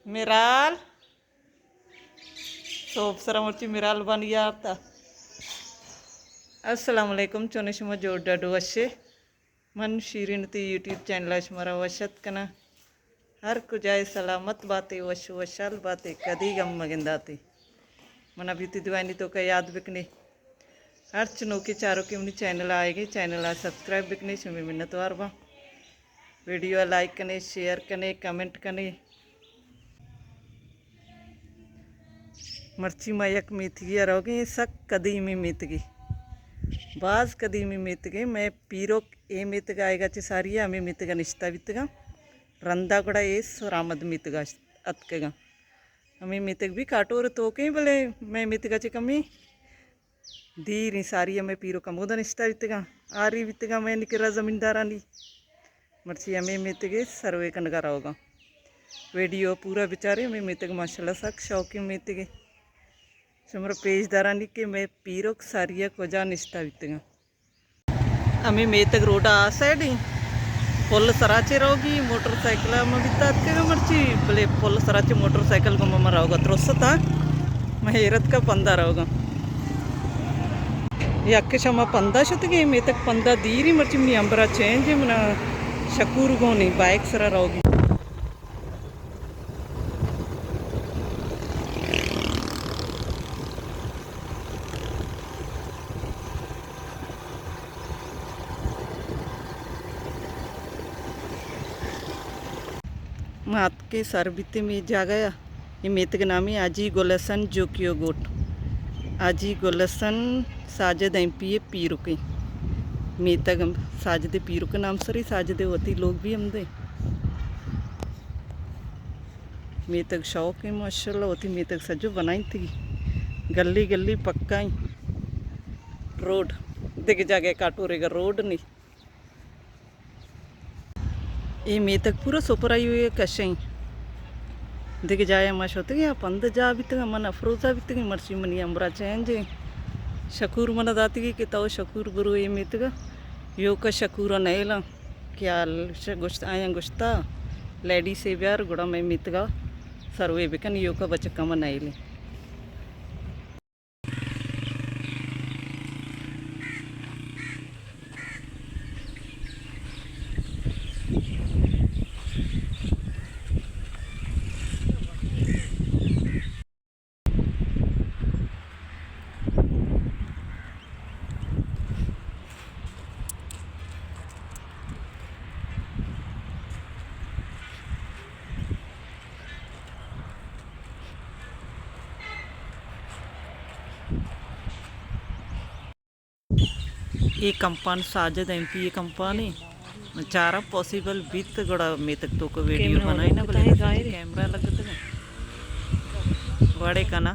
میرال، سوب سرا مرچی میرال بانی آرتا۔ السلام علیکم، چونے شما؟ جوڑ ڈڈ وشے؟ من شیرین تی یوٹیوب چینل ءَ شمارا وش اتک کناں۔ ہر کجائے سلامت باتے، وش وشال باتے، کدی غم مگنداتے۔ منا بیتی دعائنی توکا یاد بکنے۔ ہرچ نوکے چاروکے منی چینل ءَ آئیگے، چینل ءَ سبسکرائب بکنے، شمی منتوار باں۔ ویڈیو ءَ لائک کنے، شیئر کنے، کمنٹ کنے۔ مرچی ما یک میتگی ءَ روگیں، سک قدیمی میتگی، باز قدیمی میتگے۔ مئے پیروک اے میتگ ءَ آئیگا چہ ساری ءَ ہمے میتگ ءَ نشتہ بیتگاں۔ رندا گڑا اے سرآمد میتگ ءَ اتکگاں۔ ہمے میتگ بھی کاٹور توکیں، بلے مئے میتگ ءَ چہ کمی دیریں۔ ساری ہمے پیروک ہمودا نشتہ بیتگاں، آری بیتگاں مئے نکرا زمیندارانی۔ مرچی ہمے میتگے سروے کنگا روگاں۔ ویڈیو پورا بچارے، ہمے میتگ ماشاءاللہ سک شوقیں میتگے۔ شمارا پیش دارانی کہ مئے پیروک ساری ءَ کجا نشتہ بیتگاں۔ ہمے میتگ روڈ ءَ آ سائیڈ ایں۔ پل سرا چے روگی، موٹر سائیکل ءَ ما بیتا اتکگاں مرچی، بلے پل سرا چے موٹر سائیکل گوں ما روگا ترست ءَ، ما ہیرت کا پندا روگاں۔ یک شما پندا شتگیں، میتگ پندا دیری، مرچی منی امبرا چینج ایں، منا شکور گونی بائیک سرا روگی۔ ما اتکیں سر بیتیں اے جاگہ ءَ۔ اے میتگ نامی حاجی گل حسن جوکیو گوٹ۔ حاجی گل حسن ساجد ایم پی ءِ پیرکیں میتگ، ساجد ءِ پیرک نام سری، ساجد ءِ وتی لوگ بھی ہمدے۔ میتگ شوق ایں ماشاءاللہ، وتی میتگ سجو بنائینتگی، گلی گلی پکا ایں روڈ، دگہ جاگہ کاٹورے گا روڈ نی۔ اے میتگ پورا سپر ہائی وے کشیں۔ دگہ جاہے ما شتگیں، آ پند جاہ بیتگاں، من افروزا بیتگیں، مرچی منی امبرا چینج ایں۔ شکور منا داتگی کہ تو شکور برو اے میتگا۔ یوکا شکورا نیلاں کہ آ ش-، گوشت، آیاں گوشتا لیڈیسے بیار، گڑا مئے میتگا سروے بکن، یوکا بچکا ما نیلیں۔ اے کمپان ساجد ایم پی ءِ کمپانے۔ چارا پاسیبل بیت گڑا میتگ توکا ویڈیو بنائیناں، بلے ادا چہ کیمرہ لگتگ۔ وڑے کناں۔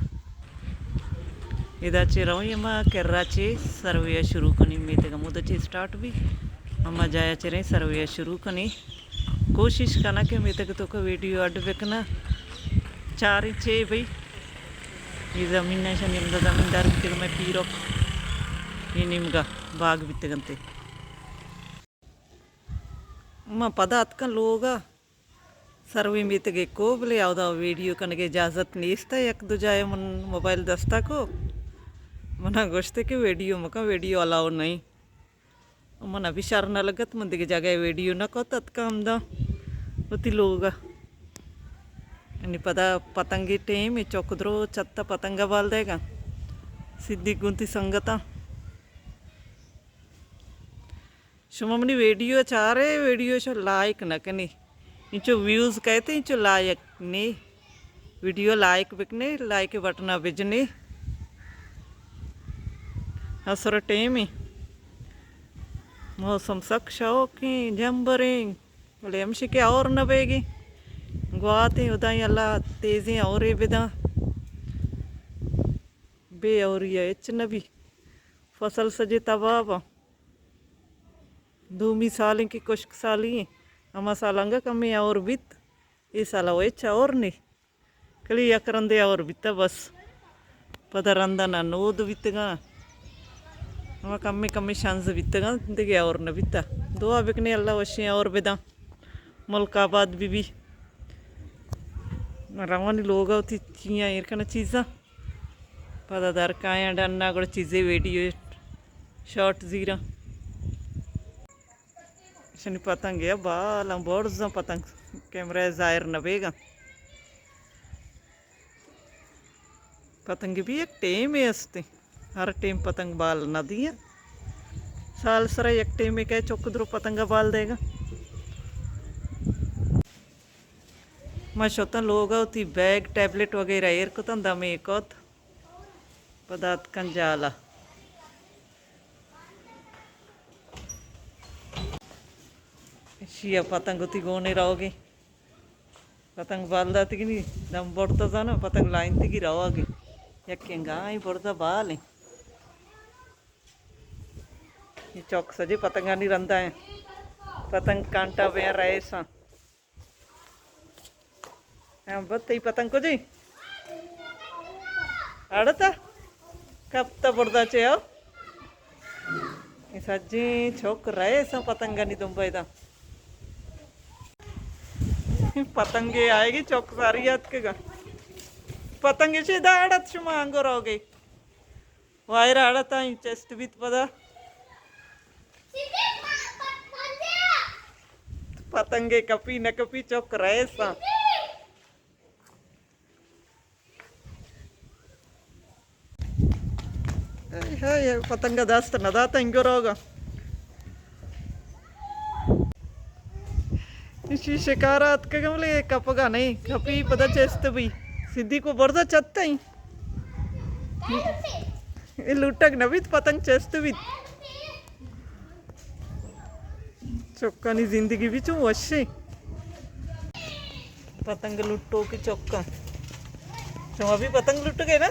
ادا چہ رویں ہما کرا چہ سروے ءَ شروع کنیں، میتگ ہمودا چہ اسٹارٹ بی۔ ہما جایا چہ رئیں سروے ءَ شروع کنیں۔ کوشش کناں کہ میتگ توکا ویڈیو اڈ بکناں۔ چاریں چے بھئی۔ اے زمین ءَ شنی ہمدا زمیندار بیتگ مئے پیرک۔ اے نیمگا باغ بیتگ انت۔ ما پدا اتکاں لوگا۔ سروے میتگے کو، بلے اودا ویڈیو کنگے اجازت نیست۔ یک دو جاہے من موبائل دستا کو، منا گوشتے کہ ویڈیو مکن، ویڈیو الاؤ نہیں۔ من ابھی شر نہ لگت، من دگہ جاگہ ویڈیو نہ کت، اتکاں ہمدا وتی لوگا۔ یعنی پدا پتنگے ٹیم اے، چک درو چتا پتنگا بال دئیگا۔ صدیق گوں وتی سنگتاں۔ شما منی ویڈیو چارے، ویڈیو شو لائک نہ کنے۔ انچو ویوز کئیت، انچو لائک نے۔ ویڈیو لائک بکنے، لائک بٹنا بجنے۔ اسر ٹیم ایں۔ موسم سک شوقیں، جمبریں، بلے ہمشی کہ اور نہ بیگی۔ گواتیں، ہدائیں اللہ تیزیں اورے بداں۔ بے اوری ءَ ہچ نہ بی۔ فصل سجے تباہ باں۔ دومی سال ایں کہ کشک سالی ایں۔ ہما سال انگا کمے اور بیت۔ اے سال ءَ ہچ اور نے۔ کلی یک رندے اور بیتا بس۔ پدا رندانا نود بیتگاں۔ ہما کمے کمے شنز بیتگاں، دگہ اور نہ بیتا۔ دعا بکنے اللہ وشیں اور بداں۔ ملک آباد بی بی۔ روانی لوگ ءَ وتی چیاں ایر کناں چیزاں۔ پدا در کایاں ڈن ءَ گڑا چیزے ویڈیو شاٹ زیراں۔ شنی پتنگ ءَ بالاں برزاں پتنگ کیمرہ ءَ ظاہر نہ بیگاں۔ پتنگ بھی یک ٹیمے است، ہر ٹیم پتنگ بال نہ دیاں۔ سال سرا یک ٹیمے کہ چک درو پتنگ بال دیگا۔ ما شتاں لوگ ءَ وتی بیگ، ٹیبلٹ وغیرہ ایر کتاں، دمے کت، پدا اتکاں جالا۔ اشی ءَ پتنگ وتی گونے روگی۔ پتنگ بال داتگی نی، دم برتا زانا، پتنگ لائنتگی روگی۔ یکیں گاہیں برزا بالیں۔ اے چوک سجے پتنگانی رندا ایں۔ پتنگ کانٹا بیاں رئیساں۔ ہاں، بس تئی پتنگ کجی؟ اڑتا؟ کپتا بردا چے آؤ؟ اے سجیں چوک رئیساں پتنگانی دنبا ادا۔ پتنگے آئیگی چوک ساری اتکگا۔ پتنگ اشی دا اڑت شما انگو روگے۔ وائر اڑتاں چست بیت پدا۔ پتنگے کپی نہ کپی چک رئیساں۔ اے ہاں، اے پتنگ دست نہ داتا انگو روگا۔ ایشی شکار اتکگ بلے کپگا نہیں، کپی پدا چست بی۔ صدیق کو برزا چتیں۔ اے لٹگ نہ بیت، پتنگ چست بیت۔ چکانی زندگی بھی چون وشیں۔ پتنگ لٹو کہ چکاں۔ شما بھی پتنگ لٹگے نا؟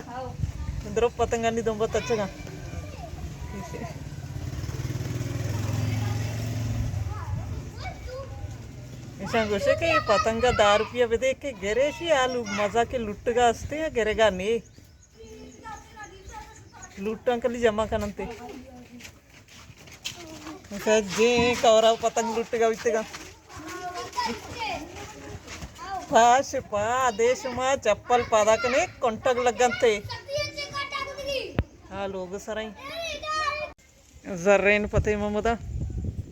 درو پتنگانی دنبا تچگاں۔ ایشاں گوشے کہ اے پتنگ ءَ دہ روپیہ بدے کہ گرے، شی آلو مزہ کہ لٹگا ہستے یا گرگا نے۔ لوٹاں کلی جمع کننتے۔ سجیں کورا پتنگ لوٹگا بیتگا۔ پاش پا دے شما چپل پادا کنے کنٹگ لگنتے۔ ہاں، لوگ سرائیں۔ زرین پتے محمد،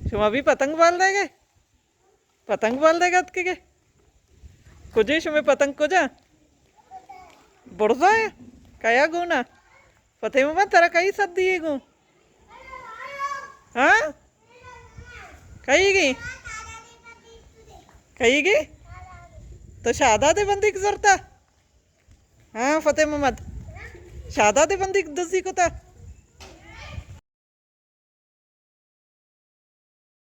شما بھی پتنگ بال دے گئے؟ پتنگ بال دے گا اتکگے؟ کجے شمے پتنگ کجا؟ برزا ہے؟ کیا گونا؟ فتح محمد ترا کئی سد دیے گو؟ ہاں؟ کئی گی؟ کئی گی؟ تو شاداد بندیک زرتا؟ ہاں فتح محمد، شاداد بندیک دزی کتا؟